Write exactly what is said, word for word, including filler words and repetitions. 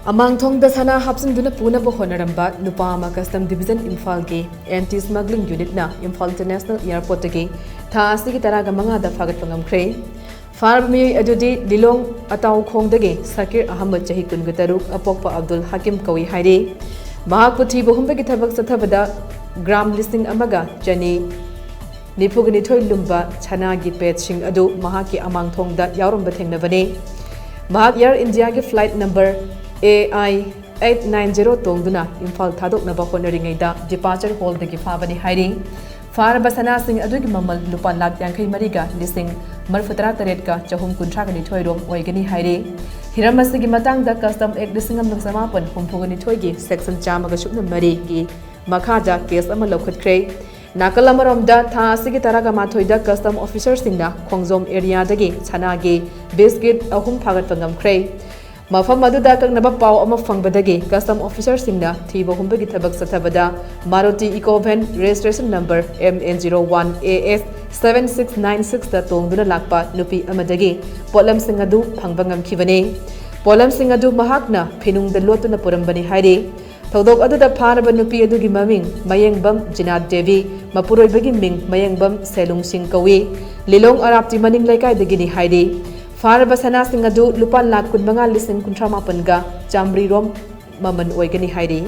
ꯑꯃꯥꯡꯊꯣꯡꯗ ꯁꯅꯥ ꯍꯥꯞꯆꯤꯟꯗꯨꯅ ꯄꯨꯅꯕ ꯍꯣꯠꯅꯔꯝꯕ ꯅꯨꯄꯥ ꯑꯃ Custom Division ꯏꯝꯐꯥꯜꯒꯤ Anti Smuggling Unitꯅ ꯏꯝꯐꯥꯜ International Airportꯇꯒꯤ ꯊꯥ ꯑꯁꯤꯒꯤ ꯇꯔꯥꯒ ꯃꯉꯥꯗ ꯐꯥꯒꯠꯄ ꯉꯝꯈ꯭ꯔꯦ꯫ ꯐꯥꯔꯕ ꯃꯤꯑꯣꯏ ꯑꯗꯨꯗꯤ ꯂꯤꯂꯣꯡ ꯑꯇꯥꯎꯈꯣꯡꯗꯒꯤ ꯁꯀꯤꯔ ꯑꯍꯃꯗ, ꯆꯍꯤ ꯀꯨꯟꯒ ꯇꯔꯨꯛ, ꯑꯄꯣꯛꯄ ꯑꯕꯗꯨꯜ ꯍꯥꯀꯤꯝ ꯀꯧꯏ ꯍꯥꯏꯔꯤ꯫ ꯃꯍꯥꯛꯄꯨ ꯊꯤꯕ ꯍꯨꯝꯕꯒꯤ ꯊꯕꯛ ꯆꯠꯊꯕꯗ ꯒ꯭ꯔꯥꯝ ꯂꯤꯁꯤꯡ ꯑꯃꯒ ꯆꯅꯤ ꯅꯤꯐꯨꯒ ꯅꯤꯊꯣꯏ ꯂꯨꯝꯕ ꯁꯅꯥꯒꯤ ꯄꯦꯠꯁꯤꯡ ꯑꯗꯨ ꯃꯍꯥꯛꯀꯤ ꯑꯃꯥꯡꯊꯣꯡꯗ ꯌꯥꯎꯔꯝꯕ ꯊꯦꯡꯅꯕꯅꯤ꯫ ꯃꯍꯥꯛ Air Indiaꯒꯤ flight number A I eight nine zero ꯇꯣꯡꯗꯨꯅ ꯏꯝꯐꯥꯜ ꯊꯥꯗꯣꯛꯅꯕ ꯍꯣꯠꯅꯔꯤꯉꯩꯗ departure hallꯗꯒꯤ ꯐꯥꯕꯅꯤ ꯍꯥꯏꯔꯤ꯫ ꯐꯥꯔꯕ ꯁꯅꯥꯁꯤꯡ ꯑꯗꯨꯒꯤ ꯃꯃꯜ ꯂꯨꯄꯥ ꯂꯥꯈ ꯌꯥꯡꯈꯩ ꯃꯔꯤꯒ ꯂꯤꯁꯤꯡ ꯃꯔꯤꯐꯨꯇꯔꯥ ꯇꯔꯦꯠꯀ ꯆꯍꯨꯝ ꯀꯨꯟꯊ꯭ꯔꯥꯒ ꯅꯤꯊꯣꯏ ꯔꯣꯝ ꯑꯣꯏꯒꯅꯤ ꯍꯥꯏꯔꯤ꯫ ꯍꯤꯔꯝ ꯑꯁꯤꯒꯤ ꯃꯇꯥꯡꯗ Custom Act ꯂꯤꯁꯤꯡ ꯑꯃꯒ ꯆꯃꯥꯄꯟ ꯍꯨꯝꯐꯨꯒ ꯅꯤꯊꯣꯏꯒꯤ section ꯆꯥꯝꯃꯒ ꯁꯨꯞꯅ ꯃꯔꯤꯒꯤ ꯃꯈꯥꯗ case ꯑꯃ ꯂꯧꯈꯠꯈ꯭ꯔꯦ꯫ ꯅꯥꯀꯜ ꯑꯃꯔꯣꯝꯗ, ꯊꯥ ꯑꯁꯤꯒꯤ ꯇꯔꯥꯒ ꯃꯥꯊꯣꯏꯗ custom officerꯁꯤꯡꯅ ꯈꯣꯡꯖꯣꯝ areaꯗꯒꯤ ꯁꯅꯥꯒꯤ biscuit ꯑꯍꯨꯝ ꯐꯥꯒꯠꯄ ꯉꯝꯈ꯭ꯔꯦ꯫ ꯃꯐꯝ ꯑꯗꯨꯗ ꯑꯀꯛꯅꯕ ꯄꯥꯎ ꯑꯃ ꯐꯪꯕꯗꯒꯤ custom officerꯁꯤꯡꯅ ꯊꯤꯕ ꯍꯨꯝꯕꯒꯤ ꯊꯕꯛ ꯆꯠꯊꯕꯗ Maruti Eeco van registration number M N zero one A S seven six nine sixꯇ ꯇꯣꯡꯗꯨꯅ ꯂꯥꯛꯄ ꯅꯨꯄꯤ ꯑꯃꯗꯒꯤ ꯄꯣꯠꯂꯝꯁꯤꯡ ꯑꯗꯨ ꯐꯪꯕ ꯉꯝꯈꯤꯕꯅꯤ꯫ ꯄꯣꯠꯂꯝꯁꯤꯡ ꯑꯗꯨ ꯃꯍꯥꯛꯅ ꯐꯤꯅꯨꯡꯗ ꯂꯣꯠꯇꯨꯅ ꯄꯨꯔꯝꯕꯅꯤ ꯍꯥꯏꯔꯤ꯫ ꯊꯧꯗꯣꯛ ꯑꯗꯨꯗ ꯐꯥꯔꯕ ꯅꯨꯄꯤ ꯑꯗꯨꯒꯤ ꯃꯃꯤꯡ ꯃꯌꯦꯡꯕꯝ ꯖꯤꯅꯥ ꯗꯦꯕꯤ, ꯃꯄꯨꯔꯣꯏꯕꯒꯤ ꯃꯤꯡ ꯃꯌꯦꯡꯕꯝ ꯁꯦꯂꯨꯡ ꯁꯤꯡ ꯀꯧꯏ꯫ ꯂꯤꯂꯣꯡ ꯑꯔꯥꯞꯇꯤ ꯃꯅꯤꯡ ꯂꯩꯀꯥꯏꯗꯒꯤꯅꯤ ꯍꯥꯏꯔꯤ꯫ ꯐꯥꯔꯕ ꯁꯅꯥꯁꯤꯡ ꯑꯗꯨ ꯂꯨꯄꯥ ꯂꯥꯈ ꯀꯨꯟꯃꯉꯥ ꯂꯤꯁꯤꯡ ꯀꯨꯟꯊ꯭ꯔꯥ ꯃꯥꯄꯟꯒ ꯆꯥꯃꯔꯤ ꯔꯣꯝ ꯃꯃꯜ ꯑꯣꯏꯒꯅꯤ ꯍꯥꯏꯔꯤ꯫